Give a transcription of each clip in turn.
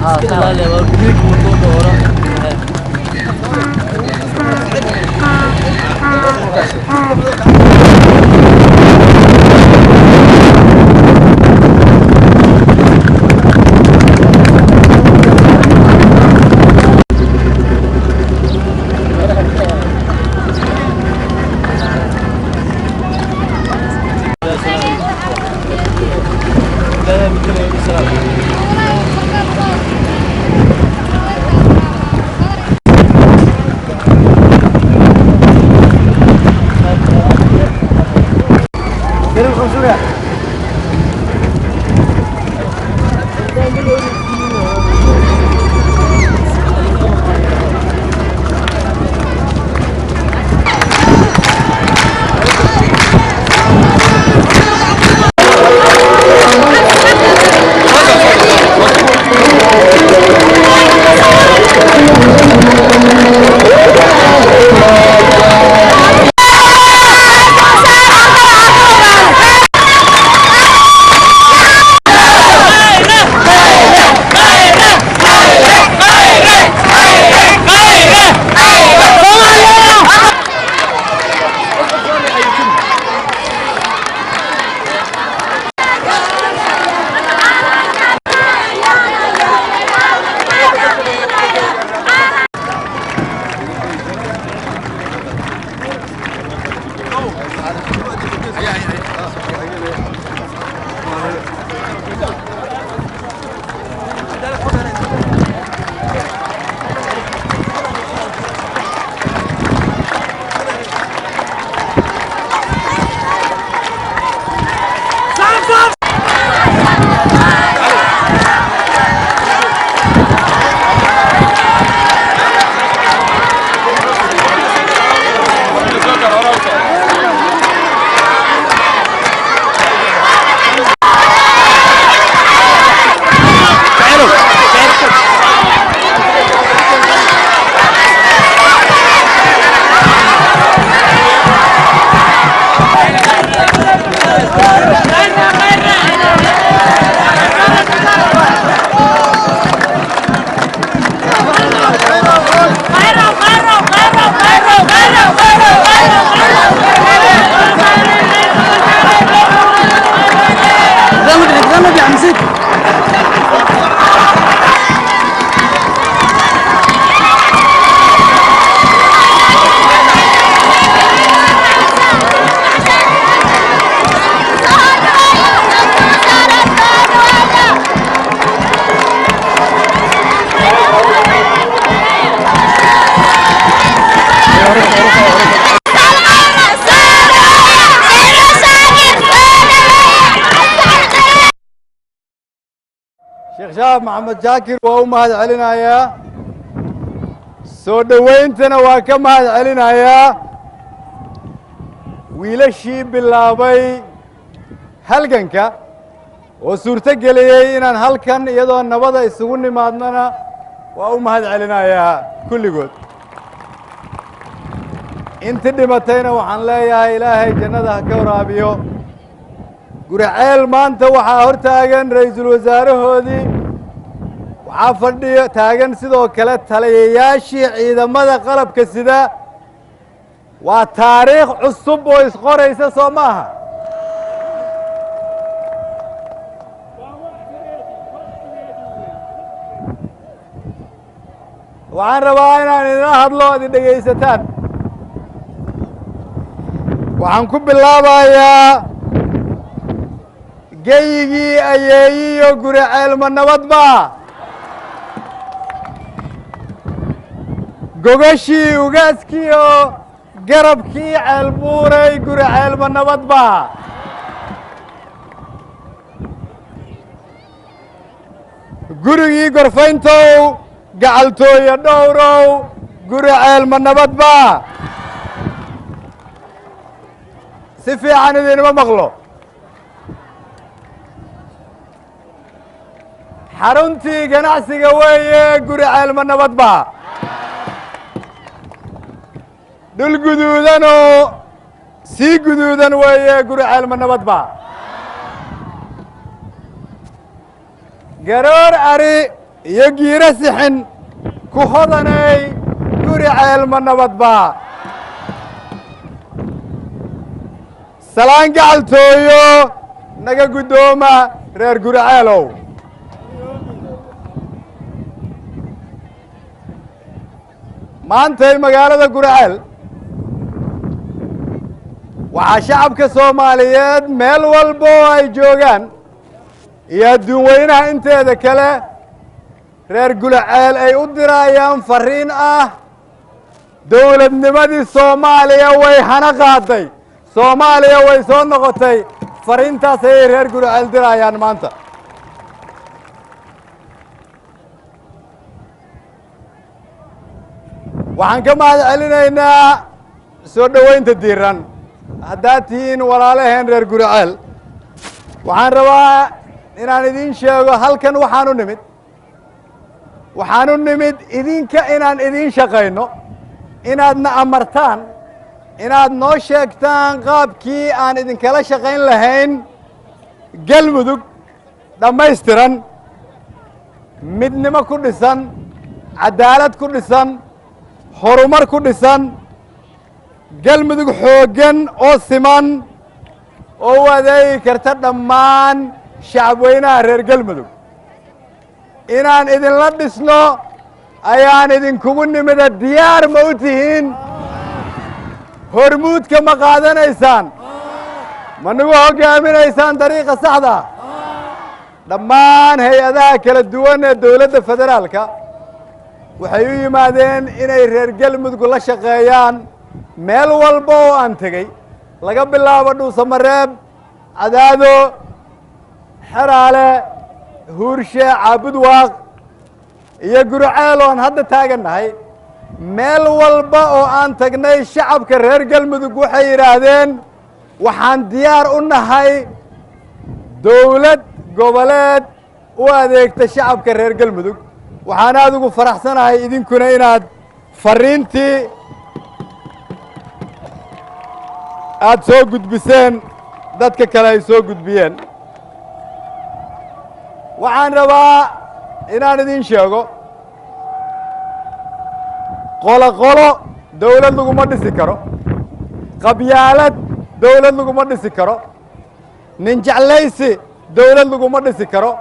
Iska ilaali, waa guriga wadada hore. Sheekh Shaab Maxamed Jaakir waa u mahad celinayaa, soo dhowayntana waa ka mahad celinayaa. Wiilashii bilaabay halganka oo suurto geliyey inaan halkan iyadoo nabada isugu nimaadnana waa u mahad celinayaa kulligood. Inti dhimatayna waxaan leeyahay Ilaahay jannada ha ka waraabiyo. Guriceel maanta waxaa hor taagan ra'iisul wasaarahoodii, waxaa fadhiyo taagan sidoo kale taliyayaashii ciidamada qalabka sida. Waa taariikh cusub oo isqoraysa, soo ma aha? Waxaan rabaa inaan idila hadlo ad i dhegaysataan. Waxaan ku bilaabayaa geyigii ayeeyiyo Guriceel ma nabad ba? Gogashii ugaaskiiyo garabkii Ceelbuuray, Guriceel ma nabad ba? Gurigii Gorfayntow, gacaltooya dhowrow, Guriceel ma nabad ba? Si fiican idinma maqlo. Xaruntii ganacsiga weeye, Guriceel ma nabad ba? Dhul guduudanoo sii guduudan weeye, Guriceel ma nabad ba? Garoor ari Iyo giiro sixin ku hodanay, Guriceel ma nabadba? Salaan gacaltooyo naga guddooma, reer Guriceelow. Maantay magaalada Guriceel waxaa shacabka Soomaaliyeed meel walba oo ay joogaan iyo adduun weynaha inteeda kale reer Guriceel ay u dirayaan fariin ah: dowladnimadii Soomaaliya way hana qaaday, Soomaaliya way soo noqotay. Fariintaas ayay reer Guriceel dirayaan maanta. Waxaan ka mahad celinaynaa soo dhoweynta diiran haddaad tihiin walaalaheen reer Guriceel. Waxaan rabaa inaan idiin sheego, halkan waxaan u nimid, waxaan u nimid idinka inaan idiin shaqayno, inaadna amartaan, inaad noo sheegtaan qaabkii aan idinkala shaqayn lahayn Galmudug dhammaystiran, midnimo ku dhisan, cadaalad ku dhisan, horumar ku dhisan, Galmudug xooggan oo siman oo u adeegi karta dhammaan shacabweynaha reer Galmudug. Inaan idinla dhisno ayaan idinkugu nimida. Diyaar ma u tihiin? Hormuudka ma qaadanaysaan? Ma nagu hoggaaminaysaan dariiqa saxda? Dhammaan hay-adaha kala duwan ee dowladda federaalka waxay u yimaadeen inay reer Galmudug la shaqeeyaan. Meel walba oo aan tegey, laga bilaabo Dhuusamareeb, Cadaado, Xeraale, Huurshe, Caabudwaaq iyo Guriceel oon hadda taagannahay, meel walba oo aan tagnay shacabka reer Galmudug waxay yidhaahdeen: waxaan diyaar u nahay dowlad goboleed u adeegta shacabka reer Galmudug. Waxaan aada ugu faraxsanahay idinkuna inaad fariintii aada soo gudbiseen, dadka kale ay soo gudbiyeen. Waxaan rabaa inaan idin sheego, qolo qolo dawlad laguma dhisi karo, qabyaalad dawlad laguma dhisi karo, nin jeclaysi dawlad laguma dhisi karo.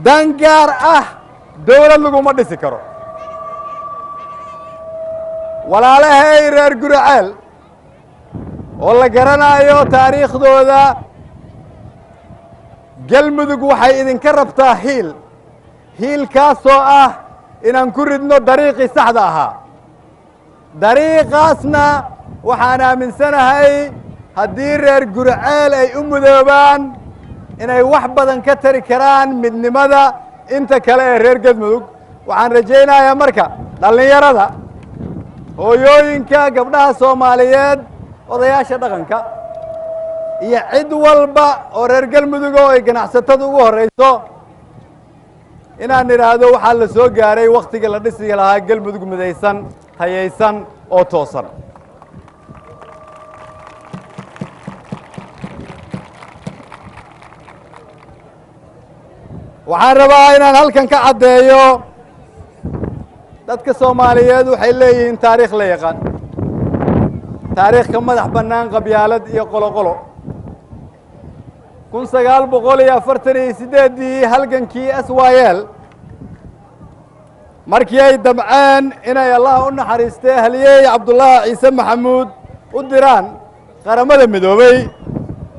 Dan gaar ah dawlad laguma dhisi karo. Walaalahay reer Guriceel oo la garanayo taariikhdooda, Galmudug waxay idinka rabtaa hiil, hiilkaasoo ah inaan ku ridno dariiqii saxda ahaa. Dariiqaasna waxaan aaminsanahay haddii reer Guriceel ay u mudoobaan inay wax badan ka tari karaan midnimada inta kale ee reer Galmudug. Waxaan rajaynayaa marka dhallinyarada, hooyooyinka, gabdhaha Soomaaliyeed, odayaasha dhaqanka iyo cid walba oo reer Galmudug oo ay ganacsatada ugu horrayso inaan idhaahdo: waxaa la soo gaaray wakhtigii la dhisi lahaa Galmudug midaysan, tayaysan oo toosan. Waxaan rabaa inaan halkan ka caddeeyo, dadka Soomaaliyeed waxay leeyihiin taariikh la yaqaan, taariikh ka madax bannaan qabyaalad iyo qolo qolo. 1948-dii halgankii SYL markii ay damceen inay, Allah u naxariistee, halyeey Cabdullaahi Ciise Maxamuud u diraan Qaramada Midoobey,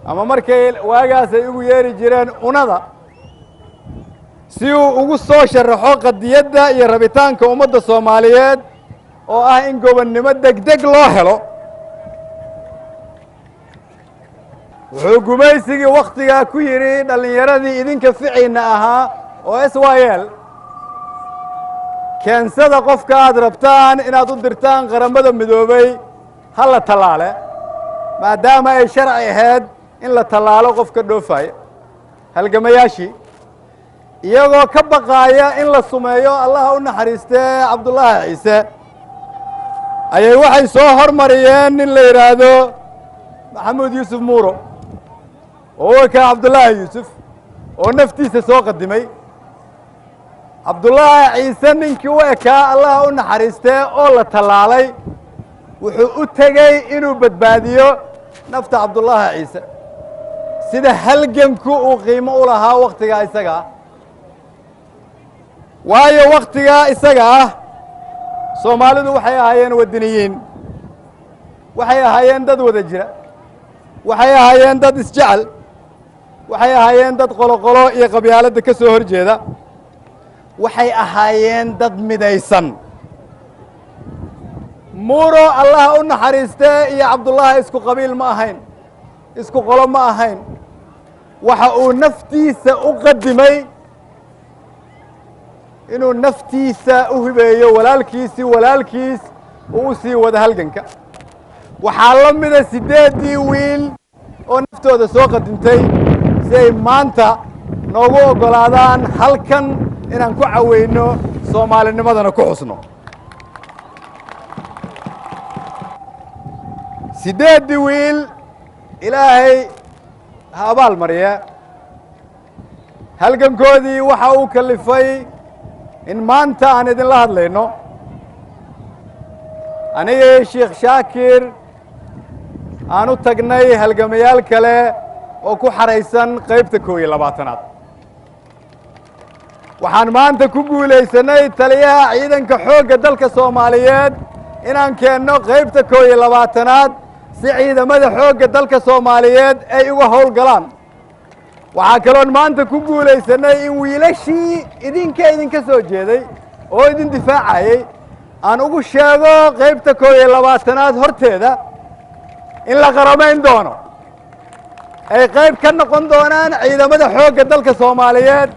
ama markay waagaas ay ugu yeeri jireen unada, si uu ugu soo sharaxo qadiyadda iyo rabitaanka ummadda Soomaaliyeed oo ah in gobonnimo degdeg loo helo, wuxuu gumaysigii wakhtigaa ku yidhi dhallinyaradii idinka ficiinna ahaa oo SYL: keensada qofka aad rabtaan inaad u dirtaan Qaramada Midoobey, ha la tallaale, maadaama ay sharci ahayd in la tallaalo qofka dhoofaya. Halgamayaashii iyagoo ka baqaaya in la sumeeyo, Allaha u naxariistee, Cabdullaahi Ciise, ayay waxay soo hormariyeen nin la yidhaahdo Maxamuud Yuusuf Muuro. Oo u ekaa Cabdullaahi Yuusuf oo naftiisa soo qadimay, Cabdullaahi Ciise ninkii u ekaa, Allaha u naxariistee, oo la tallaalay, wuxuu u tegey inuu badbaadiyo nafta Cabdullaahi Ciise. Sida halganku uu qiimo u lahaa wakhtigaa isaga ah, waayo wakhtigaa isaga ah Soomaalidu waxay ahaayeen waddaniyiin, waxay ahaayeen dad wada jira, waxay ahaayeen dad isjecel, waxay ahaayeen dad qoloqolo iyo qabyaaladda ka soo hor jeeda, waxay ahaayeen dad midaysan. Muuro, Allaha u naxariistee, iyo Cabdullaahi isku qabiil ma ahayn, isku qolo ma ahayn. Waxa uu naftiisa u qadimay inuu naftiisa u hibeeyo walaalkiisi, walaalkiis uu u sii wado halganka. Waxaa la mida siddeeddii wiil oo naftooda soo qadintay si ay maanta noogu oggolaadaan halkan inaan ku caweyno, Soomaalinimadana ku xusno. Siddeeddii wiil Ilaahay ha abaal mariye. Halgankoodii waxa uu kalifay in maanta aan idinla hadlayno, anigii Sheekh Shaakir aan u tagnay halgamayaal kale oo ku xaraysan qaybta 21aad. Waxaan maanta ku guulaysanay taliyaha ciidanka xoogga dalka Soomaaliyeed inaan keenno qaybta 21aad si ciidamada xoogga dalka Soomaaliyeed ay uga howlgalaan. Waxaa kaloon maanta ku guulaysanay in wiilashii idinka idinka soo jeeday oo idin difaacayey aan ugu sheego qaybta 21aad horteeda in la qaramayn doono, ay qayb ka noqon doonaan ciidamada xoogga dalka Soomaaliyeed,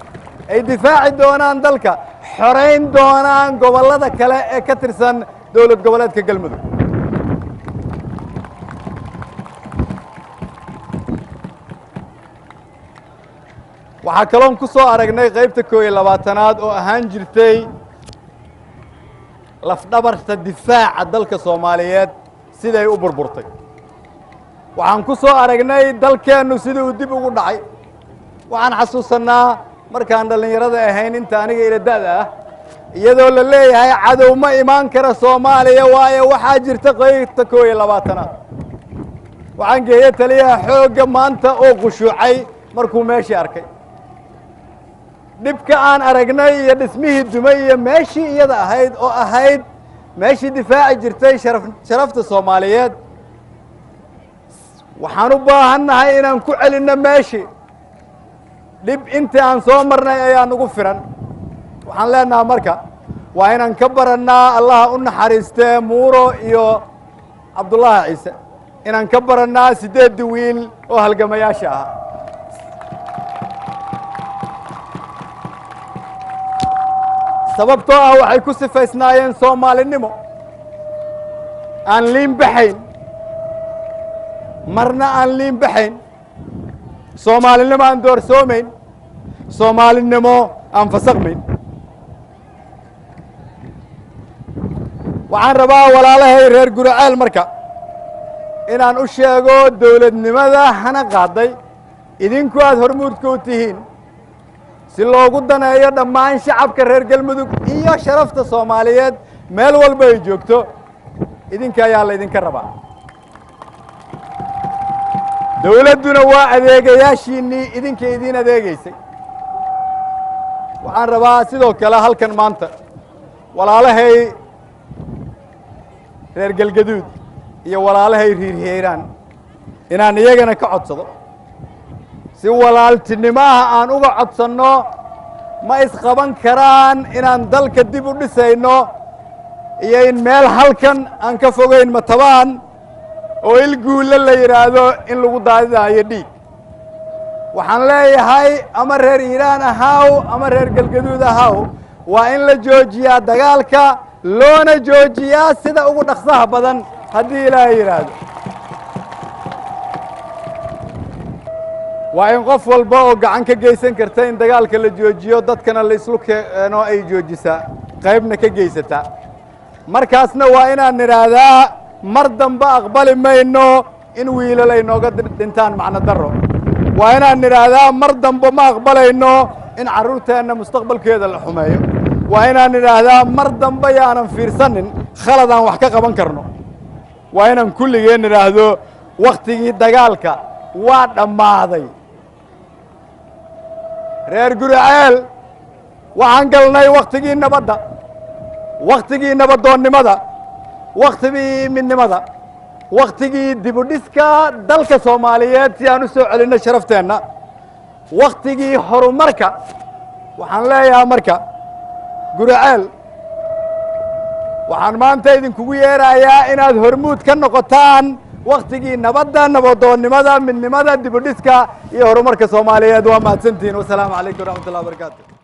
ay difaaci doonaan dalka, xorayn doonaan gobollada kale ee ka tirsan dowlad goboleedka Galmudug. Waxaa kaloon ku soo aragnay qaybta 21aad oo ahaan jirtay lafdhabarta difaaca dalka Soomaaliyeed siday u burburtay. Waxaan ku soo aragnay dalkeennu sidii uu dib ugu dhacay. Waxaan xasuusannaa markaan dhallinyarada ahayn, inta aniga ila da'da ah, iyadoo la leeyahay cadow ma imaan kara Soomaaliya, waayo waxaa jirta qaybta 21aad. Waxaan geeyey taliyaha xoogga maanta oo qushuucay markuu meeshii arkay dhibka aan aragnay iyo dhismihii dumay iyo meeshii iyada ahayd oo ahayd meeshii difaaci jirtay sharaf, sharafta Soomaaliyeed. Waxaan u baahannahay inaan ku celinno meeshii. Dhib intii aan soo marnay ayaa nagu firan. Waxaan leenaha marka waa inaan ka barannaa, Allaha u naxariistee, Muuro iyo Cabdullaahi Ciise, inaan ka barannaa siddeeddii wiil oo halgamayaasha ahaa. Sababtoo ah waxay ku sifaysnaayeen Soomaalinimo aan liin baxayn, marna aan liin baxayn, Soomaalinimo aan doorsoomayn, Soomaalinimo aan fasakmayn. Waxaan rabaa walaalahay reer Guraceel marka inaan u sheego dowladnimada hana qaaday idinku aada hormuudka u tihiin si loogu daneeyo dhammaan shacabka reer Galmudug iyo sharafta Soomaaliyeed meel walba ay joogto. Idinka ayaa laydinka rabaa, dowladduna waa adeegayaashiinnii idinka idiin adeegaysay. Waxaan rabaa sidoo kale halkan maanta walaalahay reer Galgaduud iyo walaalahay reer Hiiraan inaan iyagana ka codsado, si walaaltinimo ah aan uga codsanno, ma isqaban karaan inaan dalka dib u dhisayno iyo in meel halkan aan ka fogayn Matabaan oo il guulle la yidhaahdo in lagu daadinaayo dhiig. Waxaan leeyahay, ama reer Hiiraan ahaw ama reer Galgaduud ahaw, waa in la joojiyaa dagaalka, loona joojiyaa sida ugu dhaqsaha badan haddii Ilaahay yidhaahdo. Waa in qof walba oo gacan ka geysan karta in dagaalka la joojiyo, dadkana la islu keeno, ay joojisaa, qaybna ka geysataa. Markaasna waa inaan nidhaahdaa mar dambe aqbali mayno in wiilal ay nooga dhintaan macno darro. Waa inaan nidhaahdaa mar dambe ma aqbalayno in carruurteenna mustaqbalkeeda la xumeeyo. Waa inaan nidhaahdaa mar dambe yaanan fiirsanin khalad aan wax ka qaban karno. Waa inaan kulligeen nidhaahdo wakhtigii dagaalka waa dhammaaday. Reer Guriceel, waxaan galnay wakhtigii nabadda, wakhtigii nabadoonnimada, wakhtigii midnimada, wakhtigii dibudhiska dalka Soomaaliyeed si aan u soo celinno sharafteenna, wakhtigii horumarka. Waxaan leeyahaa marka, Guriceel, waxaan maanta idinkugu yeerayaa inaad hormuud ka noqotaan wakhtigii nabadda, nabadoonnimada, midnimada, dibudhiska iyo horumarka Soomaaliyeed. Waa mahadsantihiin. Wasalaamu calaykum waraxmat ullah wabarakaatu.